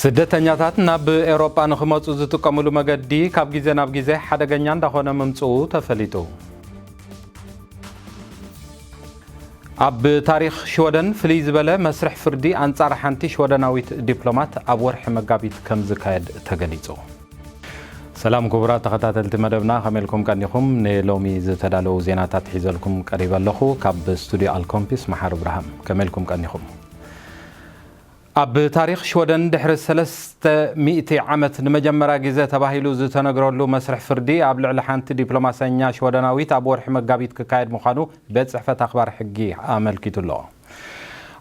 ስደተኛታት ናብ ኤውሮጳ ንኽመጹ ዝጥቀምሉ መገዲ ካብ ግዜ ናብ ግዜ ሓደገኛ እንዳኾነ ምምጽኡ ተፈሊጡ። ኣብ ታሪኽ ሽወደን ፍልይ ዝበለ መስርሕ ፍርዲ ኣንጻር ሓንቲ ሽወደናዊት ዲፕሎማት ኣብ ወርሒ መጋቢት ከም ዝካየድ ተገሊጹ። ሰላም ክቡራት ተኸታተልቲ መደብና፣ ከመይ ኢልኩም ቀኒኹም? ንሎሚ ዝተዳለዉ ዜናታት ሒዘልኩም ቀሪበ ኣለኹ። ካብ ስቱዲዮ ኣልኮምፒስ መሓር እብርሃም። ከመይ ኢልኩም ቀኒኹም? ኣብ ታሪኽ ሽወደን ድሕሪ ሰለስተ ሚእቲ ዓመት ንመጀመርያ ግዜ ተባሂሉ ዝተነግረሉ መስርሕ ፍርዲ ኣብ ልዕሊ ሓንቲ ዲፕሎማሰኛ ሽወደናዊት ኣብ ወርሒ መጋቢት ክካየድ ምዃኑ ቤት ጽሕፈት ኣኽባር ሕጊ ኣመልኪቱ ኣሎ።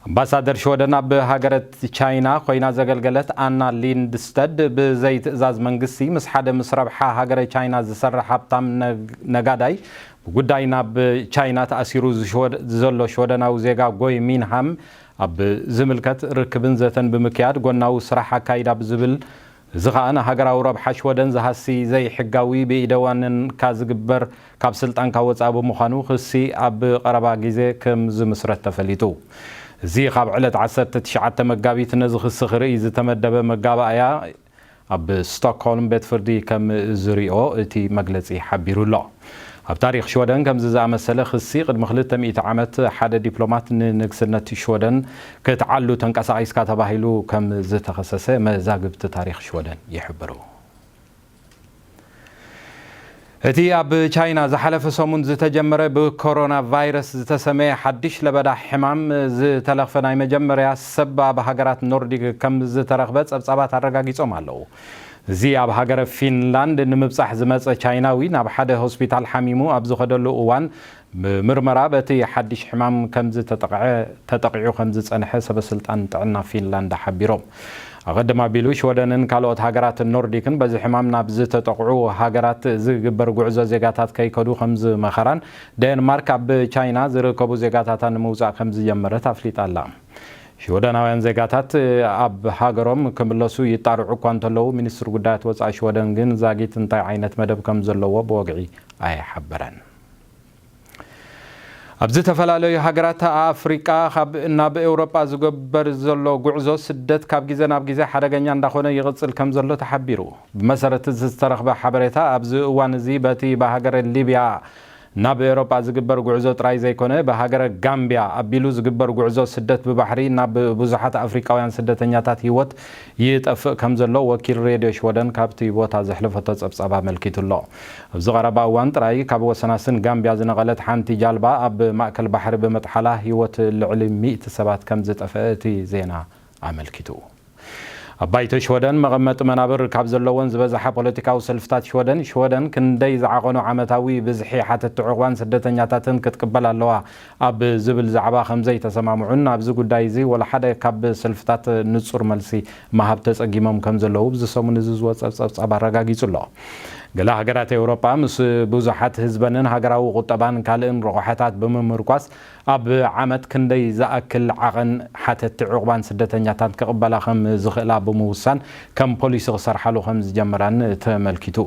ኣምባሳደር ሽወደን ኣብ ሃገረ ቻይና ኮይና ዘገልገለት ኣና ሊንድስተድ፣ ብዘይ ትእዛዝ መንግስቲ ምስ ሓደ ምስ ረብሓ ሃገረ ቻይና ዝሰርሕ ሃብታም ነግ-፣ ነጋዳይ ብጉዳይ ናብ ቻይና ተኣሲሩ ዝሽወድ-፣ ዘሎ ሽወደናዊ ዜጋ ጎይ ሚንሃም ኣብ ዝምልከት ርክብን ዘተን ብምክያድ ጎናዊ ስራሕ ኣካይዳ ብዝብል፣ እዚ ኸኣ ንሃገራዊ ረብሓ ሽወደን ዝሃሲ ዘይሕጋዊ ብኢደዋንንካ ዝግበር ካብ ስልጣንካ ወጻኢ ብምዃኑ ክሲ ኣብ ቀረባ ግዜ ከም ዝምስረት ተፈሊጡ። እዚ ካብ ዕለት ዓሰርተ ትሽዓተ መጋቢት ነዚ ክሲ ክርኢ ዝተመደበ መጋባእያ ኣብ ስቶክሆልም ቤት ፍርዲ ከም ዝሪኦ እቲ መግለጺ ሓቢሩ ኣሎ። ኣብ ታሪኽ ሽወደን ከምዚ ዝኣመሰለ ክሲ ቅድሚ ክልተ ሚእቲ ዓመት ሓደ ዲፕሎማት ንንግስነት ሽወደን ክትዓሉ ተንቀሳቒስካ ተባሂሉ ከም ዝተኸሰሰ መዛግብቲ ታሪኽ ሽወደን ይሕብሩ። እቲ ኣብ ቻይና ዝሓለፈ ሰሙን ዝተጀመረ ብኮሮና ቫይረስ ዝተሰመየ ሓድሽ ለበዳ ሕማም ዝተለኽፈ ናይ መጀመርያ ሰብ ኣብ ሃገራት ኖርዲክ ከም ዝተረኽበ ጸብጻባት ኣረጋጊጾም ኣለዉ። እዚ ኣብ ሃገረ ፊንላንድ ንምብጻሕ ዝመጸ ቻይናዊ ናብ ሓደ ሆስፒታል ሓሚሙ ኣብ ዝኸደሉ እዋን፣ ብምርመራ በቲ ሓድሽ ሕማም ከም ዝተጠቕዐ፣ ተጠቒዑ ከም ዝጸንሐ ሰበስልጣን ጥዕና ፊንላንድ ሓቢሮም። ኣቐድም ኣቢሉ ሽወደንን ካልኦት ሃገራት ኖርዲክን በዚ ሕማም ናብ ዝተጠቕዑ ሃገራት ዝግበር ጉዕዞ ዜጋታት ከይከዱ ከም ዝመኸራን፣ ዴንማርክ ኣብ ቻይና ዝርከቡ ዜጋታታ ንምውጻእ ከም ዝጀመረት ኣፍሊጣ ኣላ። ሽወደናውያን ዜጋታት ኣብ ሃገሮም ክምለሱ ይጣርዑ እኳ እንተለዉ፣ ሚኒስትሪ ጉዳያት ወጻኢ ሽወደን ግን ዛጊት እንታይ ዓይነት መደብ ከም ዘለዎ ብወግዒ ኣይሓበረን። ኣብ ዝተፈላለዩ ሃገራት ኣፍሪቃ ካብ ናብ ኤውሮጳ ዝገበር ዘሎ ጉዕዞ ስደት ካብ ግዜ ናብ ግዜ ሓደገኛ እንዳኾነ ይቕጽል ከም ዘሎ ተሓቢሩ። ብመሰረት እቲ ዝተረኽበ ሓበሬታ፣ ኣብዚ እዋን እዚ በቲ ብሃገረ ሊብያ ናብ ኤውሮጳ ዝግበር ጉዕዞ ጥራይ ዘይኮነ፣ ብሃገረ ጋምብያ ኣቢሉ ዝግበር ጉዕዞ ስደት ብባሕሪ ናብ ብዙሓት ኣፍሪቃውያን ስደተኛታት ህይወት ይጠፍእ ከም ዘሎ ወኪል ሬድዮ ሽወደን ካብቲ ቦታ ዘሕለፈቶ ጸብጻብ ኣመልኪቱ ኣሎ። ኣብዚ ቀረባ እዋን ጥራይ ካብ ወሰናስን ጋምብያ ዝነቐለት ሓንቲ ጃልባ ኣብ ማእከል ባሕሪ ብምጥሓላ ህይወት ልዕሊ ሚእቲ ሰባት ከም ዝጠፍአ እቲ ዜና ኣመልኪቱ። ኣብ ባይቶ ሽወደን መቐመጢ መናብር ካብ ዘለወን ዝበዝሓ ፖለቲካዊ ሰልፍታት ሽወደን፣ ሽወደን ክንደይ ዝዓቐኑ ዓመታዊ ብዝሒ ሓተቲ ዕቑባን ስደተኛታትን ክትቅበል ኣለዋ ኣብ ዝብል ዛዕባ ከም ዘይተሰማምዑን ኣብዚ ጉዳይ እዚ ወላ ሓደ ካብ ሰልፍታት ንጹር መልሲ ምሃብ ተጸጊሞም ከም ዘለዉ ብዚ ሰሙን እዚ ዝወጸ ጸብጻብ ኣረጋጊጹ ኣሎ። ገለ ሃገራት ኤውሮጳ ምስ ብዙሓት ህዝበንን ሃገራዊ ቁጠባን ካልእን ረቑሓታት ብምምርኳስ ኣብ ዓመት ክንደይ ዝኣክል ዓቐን ሓተቲ ዕቑባን ስደተኛታት ክቕበላ ከም ዝኽእላ ብምውሳን ከም ፖሊሲ ክሰርሓሉ ከም ዝጀመራን ተመልኪቱ።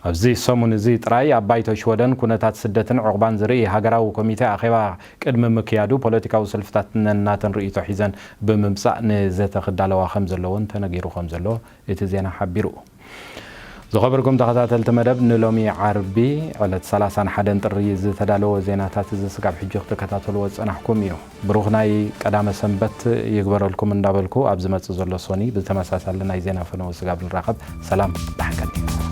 ኣብዚ ሰሙን እዚ ጥራይ ኣብ ባይቶ ሽወደን ኩነታት ስደትን ዕቑባን ዝርኢ ሃገራዊ ኮሚቴ ኣኼባ ቅድሚ ምክያዱ ፖለቲካዊ ሰልፍታት ነናተን ርእይቶ ሒዘን ብምምጻእ ንዘተ ክዳለዋ ከም ዘለወን ተነጊሩ ከም ዘሎ እቲ ዜና ሓቢሩ። ዝኸበርኩም ተኸታተልቲ መደብ፣ ንሎሚ ዓርቢ ዕለት ሰላሳን ሓደን ጥሪ ዝተዳለወ ዜናታት እዚ ስጋብ ሕጂ ክትከታተልዎ ዝጸናሕኩም እዩ። ብሩኽ ናይ ቀዳመ ሰንበት ይግበረልኩም እንዳበልኩ፣ ኣብ ዝመጽእ ዘሎ ሶኒ ብተመሳሳሊ ናይ ዜና ፈነወ ስጋብ ንራኸብ። ሰላም፣ ደሓን ቀኒ።